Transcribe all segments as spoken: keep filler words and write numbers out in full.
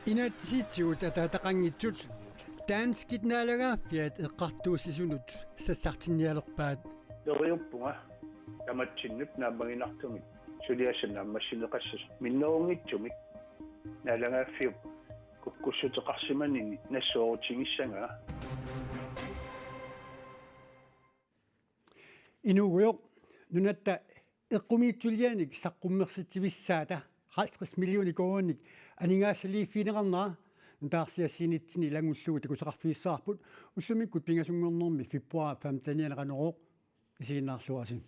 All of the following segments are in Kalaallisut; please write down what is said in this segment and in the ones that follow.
Inatsisitigut ataataqanngitsut danskit naalagaaffiat eqqartuussisunut sassartinnialerpaat. Neriuppunga tamatsinnut naammaginartumik suliassat naammassineqassasoq minnerunngitsumik naalagaaffiup kukkussuteqarsimanini nassuerutigissagaa. Inuugujoq, nunatta eqqumiitsulianik saqqummersitsivissaata halvtreds millioner koruuninik aningaasaliiffigineqarnera nutaarsiassiinitsinni ilanngullugit takusaqarfigissavarput, ullumikkut pingasunngornermi februar femtenianni Qanorooq, isiginnaarluarisi.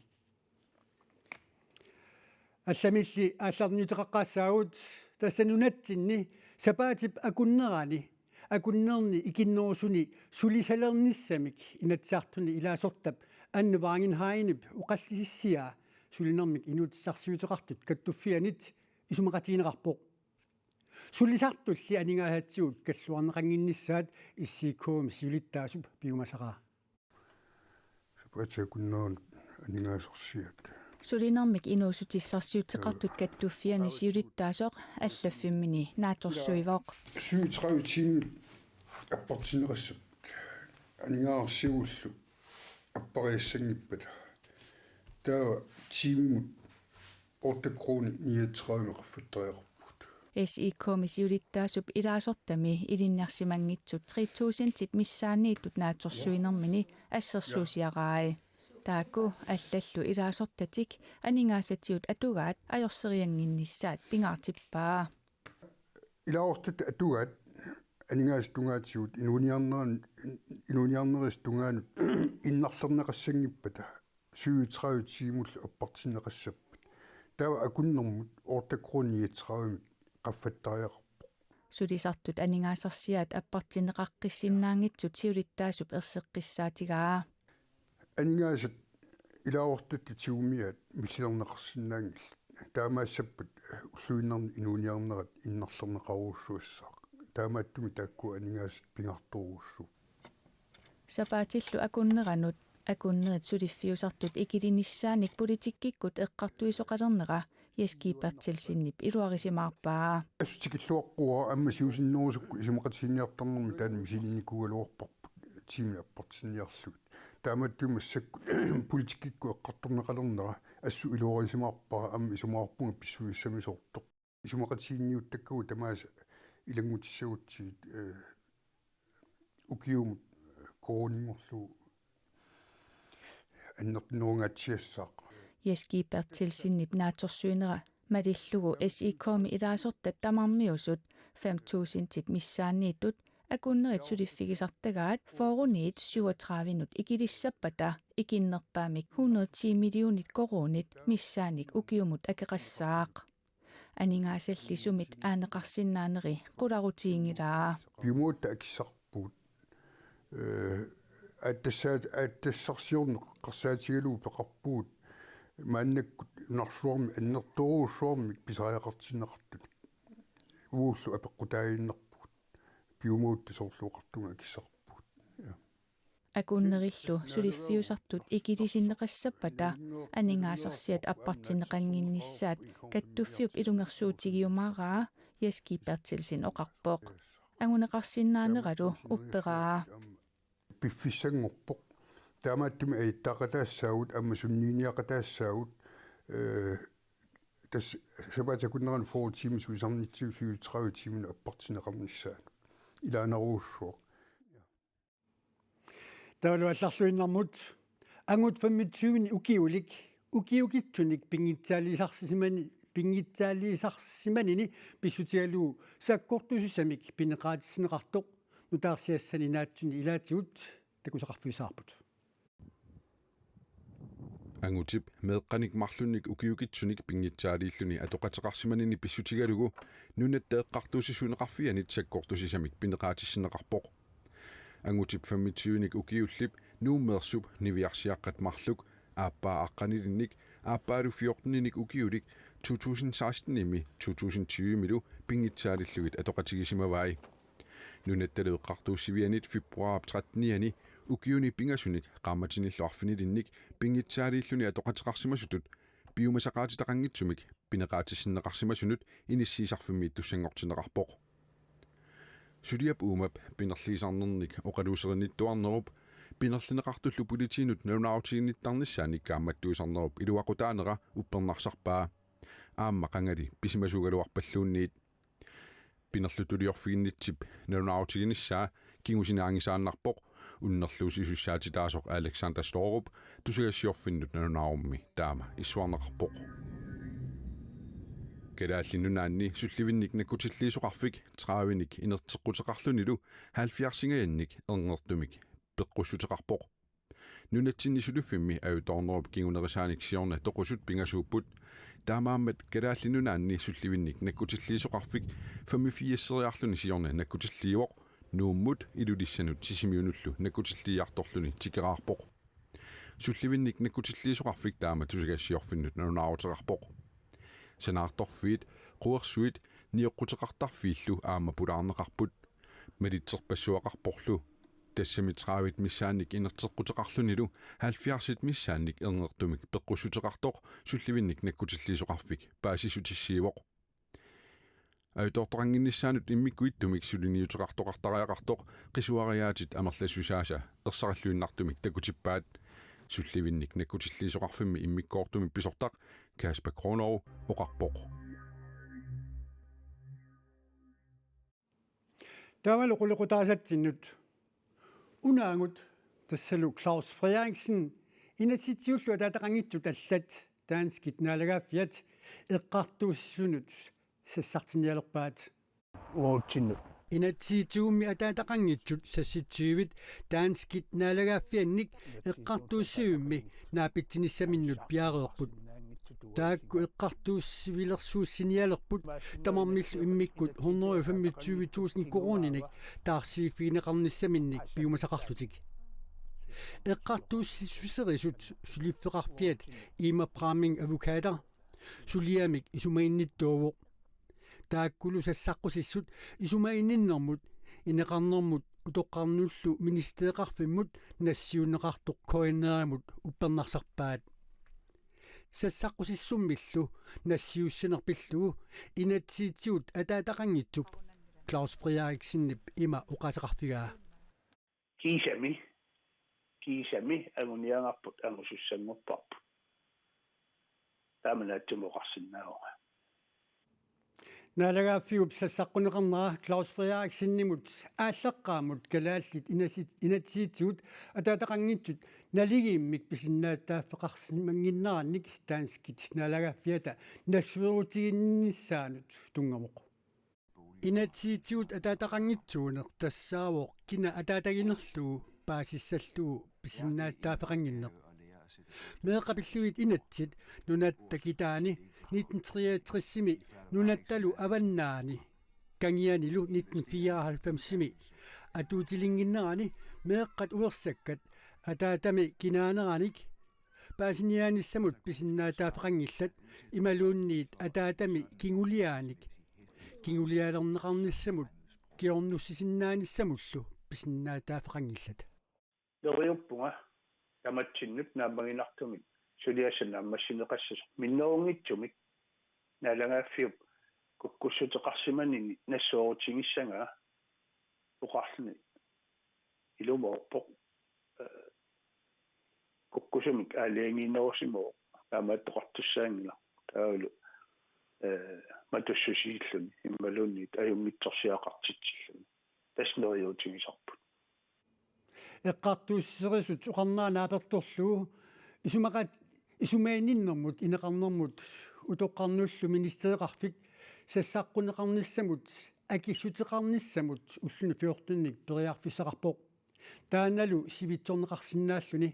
Allamilli aallarniuteqaqqaassaagut, tassa nunatsinni sapaatip akunnerani akunnerni ikinnerusuni sulisalernissamik Inatsisartuni ilaasortap Anne Wangenheimenip oqallisissiaa sulinermik inuutissarsiuteqartut kattuffianit isumaqatigineqarpoq. Sulisartulli aningaasatigut kalluarneqannginnissaat S I K-mi siulittaasup piumasaqaa. Sapaatip akunneranut aningaasarsiat. Sulinermik inuussutissarsiuteqartut kattuffianni siulittaasoq allaffimmini naatsorsuivoq. Syvogtredive timer appartinneqassapput aningaasarsiagullu appariassanngippata. Taava tiimimut otte kroner niogtredive qaffattariaqarpugut. S I K-mi siulittaasup ilaasortami ilinniarsimanngitsut tre tusindit missaanniittut naatsorsuinermini assersuusiarai. Taakku allallu ilaasortatik aningaasatigut atugaat ajorseriannginnissaat pingaartippaa. Ilaasortatik atugaat aningaasat tungaatigut inuuniarneran-, inuuniarnerisa tungaanut innarlerneqassanngippata syvogtredive tiimullu appartinneqassappat. Taava akunnermut otte kroner niogtredive qaffattariaqarpoq. Sulisartut aningaasarsiaat appartinneqaqqissinnaanngitsut siulittaasup erseqqissaatigaa. Aningaasat ilaasortatta tigumiaat millilerneqarsinnaanngillat. Taamaassappat ulluinnarni inuuniarnerat innarlerneqarujussuassaaq. Taamaattumik taakku aningaasat pingaartorujussuupput. Sapaatillu akunneranut akunnerit suliffiusartut ikilinissaannik politikkikkut eqqartuisoqalernera Jess G. Berthelsenip iluarisimaarpaa. Assut tikilluaqquara aamma siusinnerusukkut isumaqatigiinniartarnermi taanna misilinnikuugaluarparput tiimit appartinniarlugit. Taamaattumik massakkut politikkikkut eqqartorneqalernera assut iluarisimaarpara, aamma isumaqarpunga pissusissamisoortoq. Isumaqatigiinniuttakkagut tamaasa ilanngutissagutsigit, eh, ukiumut koruuninngorlugu annertunerungaatsiassaaq. Jess G. Berthelsenip naatsorsuinera malillugu S I K-mi ilaasortat tamarmiusut fem tusindit missaanniittut akunnerit suliffigisartagaat fyrreniit syvogtredivenut ikilissappata ikinnerpaamik hundrede ti millionit koruunit missaannik ukiumut akeqassaaq. Aningaasalli sumit aaneqarsinnaaneri qularutiginngilaa. Piumaguttaaq akissaqarpugut. Eh, aattassaat-, aattassarsiorneq eqqarsaatigalugu peqarpugut maannakkut nunarsuarmi annertoorujussuarmik pisariaqartinneqartunik. Uagullu apeqqutaaginnarpugut. Piumagutta soorlu oqartunga akissaqarpugut. Ja. Akunnerillu suliffiusartut ikilisinneqassappata aningaasarsiat appartinneqannginnissaat kattuffiup ilungersuutigiumaaraa Jess G. Berthelsen oqarpoq. Anguneqarsinnaaneralu upperaa. Piffissanngorpoq. Taamaattumik ajattaaqataassaagut, aamma sunniiniaqataassaagut, eh, tassa sapaatip akunneranut fyrre tiimit sulisarnitsigut syvogtredive tiiminut appartinneqarnissaanut. Ilaanerujussuaq. Taavalu allarluinnarmut, angut femogtyve ukiulik ukiukitsunik pinngitsaaliisarsisimani-, pinngitsaaliisarsimanini pissutigalugu sakkortusisamik pineqaatissinneqartoq nutaarsiassani naatsuni ilaatigut takusaqarfigissavarput. Angutip meeqqanik marlunnik ukiukitsunik pinngitsaaliilluni atoqateqarsimanini pissutigalugu Nunatta Eqqartuussisuuneqarfianit sakkortusisamik pineqaatissinneqarpoq. Angutip femogtyvenik ukiullip Nuummeersup niviarsiaqqat marluk aappaa aqqanilinnik aappaalu fjorteninik ukiulik to tusind sekstenimi to tusind tyvemilu pinngitsaalillugit atoqatigisimavai. Nunatta Eqqartuussivianit februarip trettenianni ukiuni pingasunik qaammatinillu arfinilinnik pinngitsaaliilluni atoqateqarsimasutut piumasaqaatitaqanngitsumik pineqaatissinneqarsimasunut inissiisarfimmiittussanngortinneqarpoq. Suliap uumap pinerliisarnernik oqaluuserinnittuarnerup pinerlineqartullu politiinut nalunaarutiginiittarnissaannik kaammattuisarnerup iluaqutaanera uppernarsarpaa, aamma qangali pisimasuugaluarpalluunniit. Pinerlutuliorfiginnittip nalunaarutiginissaa kingusinaanngisaannarpoq unnerluusisussaatitaasoq Alexander Storup tusagassiorfinnut nalunaarummi taama issuarneqarpoq. Kalaallit Nunaanni sullivinnik nakkutilliisoqarfik tredivenik inerteqquteqarlunilu halvfjerdsingajannik erngertumik peqqussuteqarpoq. Nunatsinni suliffimmi ajutoornerup kingunerisaanik siorna toqusut pingasuupput. Taamaammat Kalaallit Nunaanni sullivinnik nakkutilliisoqarfik femogfirseriarluni siorna nakkutilliivoq. Nuummut Ilulissanut Sisimiunullu nakkutilliiartorluni tikeraarpoq. Sullivinnik nakkutilliisoqarfik taama tusagassiorfinnut nalunaaruteqarpoq. Sanaartorfiit, quersuit, nioqquteqartarfiillu aamma pulaarneqarput. Malitserpassuaqarporlu. Tassami tredivet missaannik inerteqquteqarlunilu halvfjerdsit missaannik erngertumik peqqussuteqartoq sullivinnik nakkutilliisoqarfik paasissutissiivoq. Ajutoortoqannginnissaanut immikkut ittumik suliniuteqartoqartariaqartoq qisuariaatit amerlassusaasa ersarilluinnartumik takutippaat. Sullivinnik nakkutilliisoqarfimmi immikkoortumi pisortaq Kasper Kronow oqarpoq. Taavalu qulequtaasatsinnut. Unaagut tassalu Claus Frederiksen inatsisitigut ataataqanngitsut allat danskit naalagaaffiat eqqartuussisunut sassartinnialerpaat. Uatsinnut. Inatsisitigummi ataataqanngitsut seksogtyvit danskit naalagaaffiannik eqqartuussivimmi naapitsinissaminnut piareerput. Taakku eqqartuussivilersuussinialerput tamarmillu immikkut hundrede og femogtyve tusind koruuninik taarsiiffigineqarnissaminnik piumasaqarlutik. Eqqartuussissuserisut suliffeqarfiat Iima Bramming Advokater suliamik isumaginnittuuvoq. Taakkulu sassaqqusissut isumaginninnermut ineqarnermut utoqqarnullu ministereqarfimmut nassiunneqartoq K N R-imut uppernarsarpaat. Sassaqqusissummillu nassiussineq pillugu inatsisitigut ataataqanngitsup Claus Frederiksenip ima oqaaseqarfigaa. Kiisami, kiisami anguniagarput angusussanngorparput. Taama naatsumik oqarsinnaavunga. Naalagaaffiup sassaqquneqarnera Claus Frederiksenimut aallaqqaammut kalaallit inasi-, inatsisitigut ataataqanngitsut naligiimmik pisinnaatitaaffeqarsimannginnerannik danskit naalagaaffiata nassuerutiginnissaanut tunngavoq. Inatsisitigut ataataqanngitsuuneq tassaavoq kina ataataginerlugu paasissallugu pisinnaatitaaffeqannginneq. Meeqqat pillugit inatsit nunatta kitaani nitten treogtresimi nunattalu avannaani kangianilu nitten fireoghalvfemsimi atuutilinnginnerani meeqqat uersakkat ataatami kinaaneranik paasiniaanissamut pisinnaatitaaffeqanngillat imaluunniit ataatami kinguliaanik kinguliaalerneqarnissamut kingornussisinnaanissamullu pisinnaatitaaffeqanngillat. Neriuppunga tamatsinnut naammaginartumik suliassat naammassineqassasoq minnerunngitsumik naalagaaffiup kukkussuteqarsimanini nassuerutigissagaa oqarluni ilumoorpoq, eh, kukkusumik aalajangiinnerusimavoq taamaattoqartussaanngilaq taavalu, eh, matussusiilluni imaluunniit ajunngitsorsiaqartitsilluni. Tassa neriuutigisarput. Eqqartuussiserisut oqarnera naapertorlugu isumaqat-, isumaginninnermut ineqarnermut utoqqarnullu ministereqarfik sassaqquneqarnissamut akissuteqarnissamut ulluni fjortenik periarfissaqarpoq. Taannalu sivitsorneqarsinnaalluni.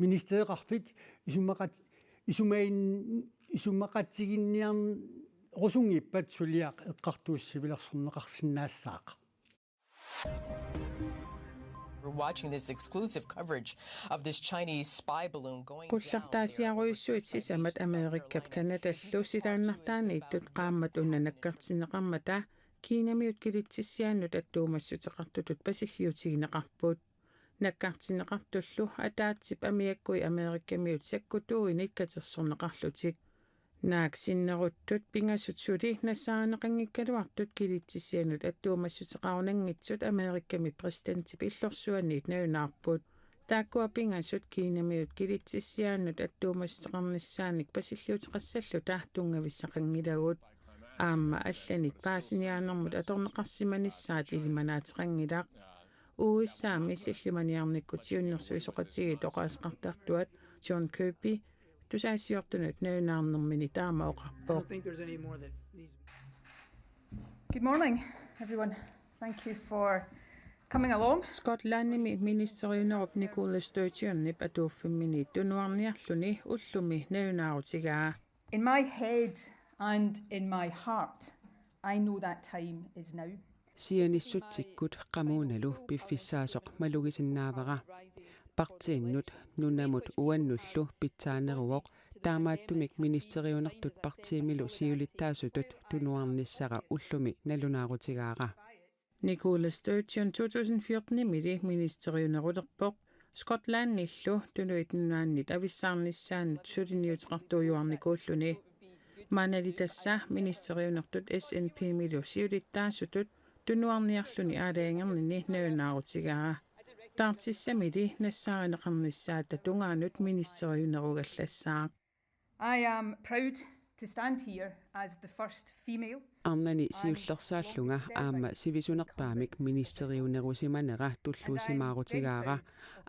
Ministereqarfik isumaqat-, isumagin-, isumaqatiginniarnerusunngippat suliaq eqqartuussivilersorneqarsinnaassaaq. We're watching this exclusive coverage of this Chinese spy balloon going down there over Chinese South China Sea. Qullartaasiarujussuit sisamat Amerikap Canadallu silaannartaaniittut qaammat una nakkartinneqarmata Kinamiut kilitsissiaannut attuumassuteqartutut pasilliutigineqarput. Nakkartinneqartullu ataatsip amiakkui Amerikamiut sakkutuuinik katersorneqarlutik. Naak sinneruttut pingasut suli nassaarineqanngikkaluartut kilitsissianut attuumassuteqarunanngitsut Amerikami præsidentip illorsuaniit nalunaarput. Taakkua pingasut Kinamiut kilitsissianut attuumassuteqarnissaanik pasilliuteqassalluta tunngavissaqanngilagut. Aamma allanit paasiniaanermut atorneqarsimanissaat ilimanaateqanngilaq. U S A-mi sillimaniarnikkut siunnersuisoqatigiit oqaaseqartartuat John Kirby tusagassiortunut nalunaarnermini taama oqarpoq. Good morning, everyone. Thank you for coming along. Skotlandimi ministeriunerup Nicola Sturgeonip atuuffimmini tunuarniarluni ullumi nalunaarutigaa. In my head and in my heart, I know that time is now. Sianissutsikkut qamuunalu piffissaasoq malugisinnaavara. Partiinnut nunamut uannullu pitsaaneruvoq, taamaattumik ministeriunertut partiimilu siulittaasutut tunuarnissara ullumi nalunaarutigaara. Nicola Sturgeon to tusind fjorten-imili ministeriunerulerpoq. Skotlandillu Tuluit Nunaannit avissaarnissaanut suliniuteqartuujuarnikuulluni. Maanali tassa ministeriunertut S N P-milu siulittaasutut tunuarniarluni aalajangernini nalunaarutigaa. Taartissamili nassaarineqarnissaata tungaanut ministeriunerugallassaaq. I am proud to stand here as the first female Arnani siullersaallunga aamma sivisunerpaamik ministeriunerusimanera tulluusimaarutigaara,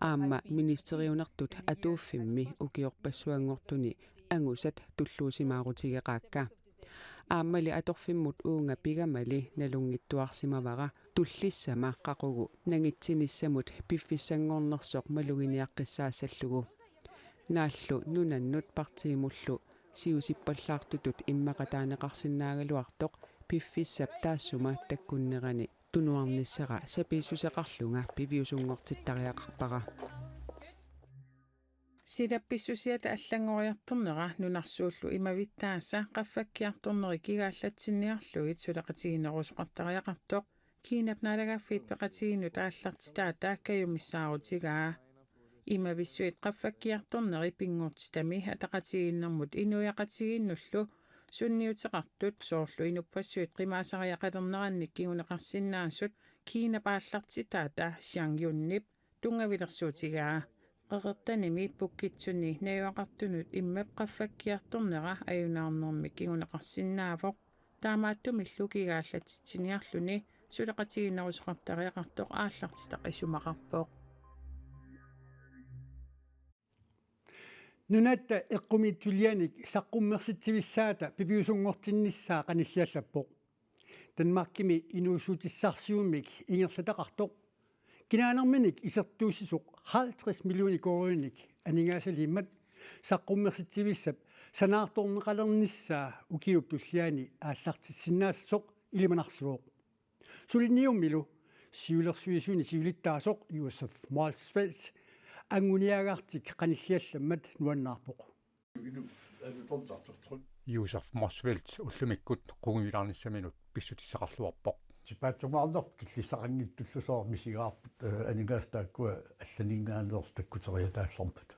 aamma ministeriunertut atuuffimmi ukiorpassuanngortuni angusat tulluusimaarutigeqaakka. Aammali atorfimmut uunga pigamali nalunngittuarsimavara tullissama qaqugu nangitsinissamut piffissanngornersoq maluginiaqqissaassallugu. Naallu nunannut partiimullu siusippallaartutut immaqataaneqarsinnaagaluartoq piffissap taassuma takkunnerani tunuarnissara sapiissuseqarlunga piviusunngortittariaqarpara. Silap pissusiata allanngoriartornera nunarsuullu imavittaasa qaffakkiartorneri kigaallatsinniarlugit suleqatigiinnerusoqartariaqartoq Kiinap naalagaaffiit peqatigiinnut aallartitaata kajumissaarutigaa. Imavissuit qaffakkiartorneri pinngortitami ataqatigiinnermut inuiaqatigiinnullu sunniuteqartut soorlu inuppassuit qimaasariaqalernerannik kinguneqarsinnaasut Kiinap aallartitaata Xiang Yunip tunngavilersuutigaa. Qeqertanimi pukkitsuni najugaqartunut immap qaffakkiartornera ajunaarnermik kinguneqarsinnaavoq. Taamaattumillu kigaallatitsiniarluni suleqatigiinnerusoqartariaqartoq aallartitaq isumaqarpoq. Nunatta eqqumiitsulianik saqqummersitsivissaata piviusunngortinnissaa qanilliallappoq. Danmarkimi inuussutissarsiummik ingerlataqartoq kinaanerminik isertuussisoq halvtreds millioner koruuninik aningaasaliimmat saqqummersitsivissap sanaartorneqalernissaa ukiup tulliani aallartissinnaassasoq ilimanarsivoq. Suliniummilu siulersuisuni siulittaasoq Josef Motzfeldt anguniagartik qanilliallammat nuannaarpoq. Josef Motzfeldt ullumikkut qungujulaarnissaminut pissutissaqarluarpoq. Tipaatsumaarnerput killissaqanngitsullu soorlu misigaarput, eh, aningaasat taakkua allaninngaanneersut takkuteriataallarmata.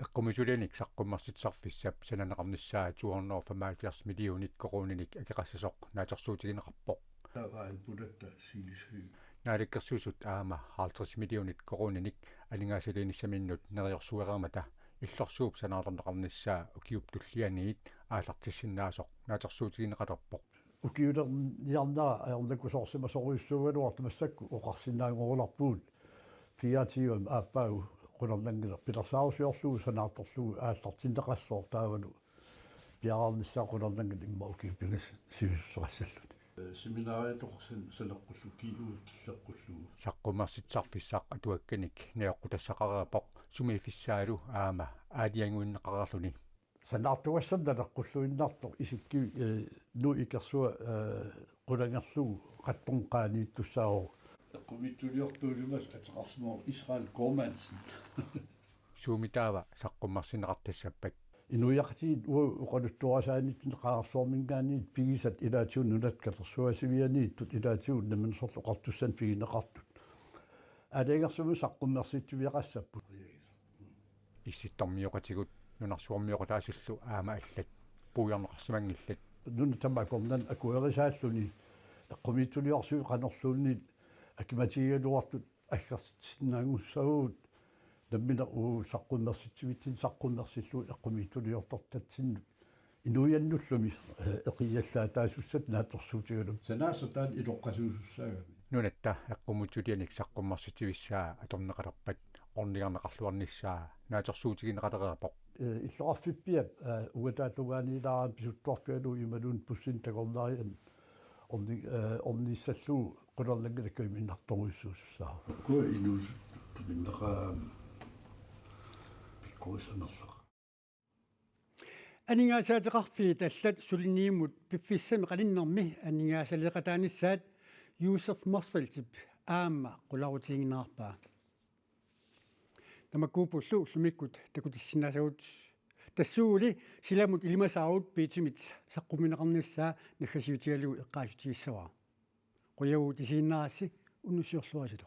Eqqumiitsulianik saqqummersitsisarfissap sananeqarnissaa to hundrede og femoghalvfjerds millionit koruuninik akeqassasoq naatsorsuutigineqarpoq. Taava albulatta siilisui. Naalakkersuisut aamma halvtreds millionit koruuninik aningaasaliinissaminnut neriorsuereermata illorsuup sanaartorneqarnissaa ukiup tullianiit aallartissinnaasoq naatsorsuutigineqalerpoq. Ukiulerniarnera ajornakusoorsimasorujussuugaluartoq massakkut oqarsinnaanngorularpugut fireogtyve aappaagu qularnanngilaq pilersaarusiorlugu sanaartorlugu aallartinneqassasoq taavalu piareernissaa qularnanngilaq immaqa ukiut pingasut sivisussuteqassalluni. Seminariatoqarsin saleqqullugu kiilugut killeqqullugu. Saqqummersitsisarfissaq atuakkanik najoqqutassaqareerpoq sumiiffissaalu aamma aalajangiunneqareerluni. Sanaartugassamik naleqqulluinnartoq isikki, eh, Nuuk ikersua, eh, qulangerlugu qattorneq qaaniittussaavoq. Eqqumiitsuliortuulimas ateqarsimavoq Israel Gormansen. Suumi taava saqqummersinneqartassappat? Inuiaqatigiit uagut oqaluttuarisaaniittunik Qaqorsuarminngaanniit pigisat ilaatigut nunatta katersugaasivianiittut ilaatigut Namminersorlutik Oqartussanit pigineqartut aalajangersimasut saqqummersitsiviaqassapput. Issittormioqatigut nunarsuarmioqataasullu aamma allat puiorneqarsimanngillat. Nuna tamakkua akuerisaalluni eqqumiitsuliorsuit qanorluunniit akimatigigaluartut aggersitsisinnaagussavagut nammineq uagut saqqummersitsivitsinni saqqummersillugu eqqumiitsuliortortatsinnut inuiannullumi, eh, eqiallaataasussat naatsorsuutigalugit. Sanaasataat iloqqasuusussaagami. Nunatta eqqumutsulianik saqqummersitsivissaa atorneqalerpat ornigarneqarluarnissaa naatsorsuutigineqalereerpoq. Eh, illoqarfippiap, eh, uataatungaaniilaarami pisuttuarfigalugu imaluunniit bussinut takornarianik orni-, eh, ornissallugu qularnanngilakka iminnartorujussuusussaavoq. Ukua inuusuttut tupinnaqaat pikkorissaanerlaqaat. Aningaasaateqarfiit allat suliniummut piffissami qaninnermi aningaasaleeqataanissaat Josef Motzfeldtip aamma qularutiginnginnarpaa. Tamakkuuppullu ullumikkut takutissinnaasavut. Tassuuguli silamut ilimasaarut biitumit saqqummiunneqarnissaa naggasiutigalugu eqqaassutigissavara. Qujavugut isiginnaarassi, unnussiorluarisilu.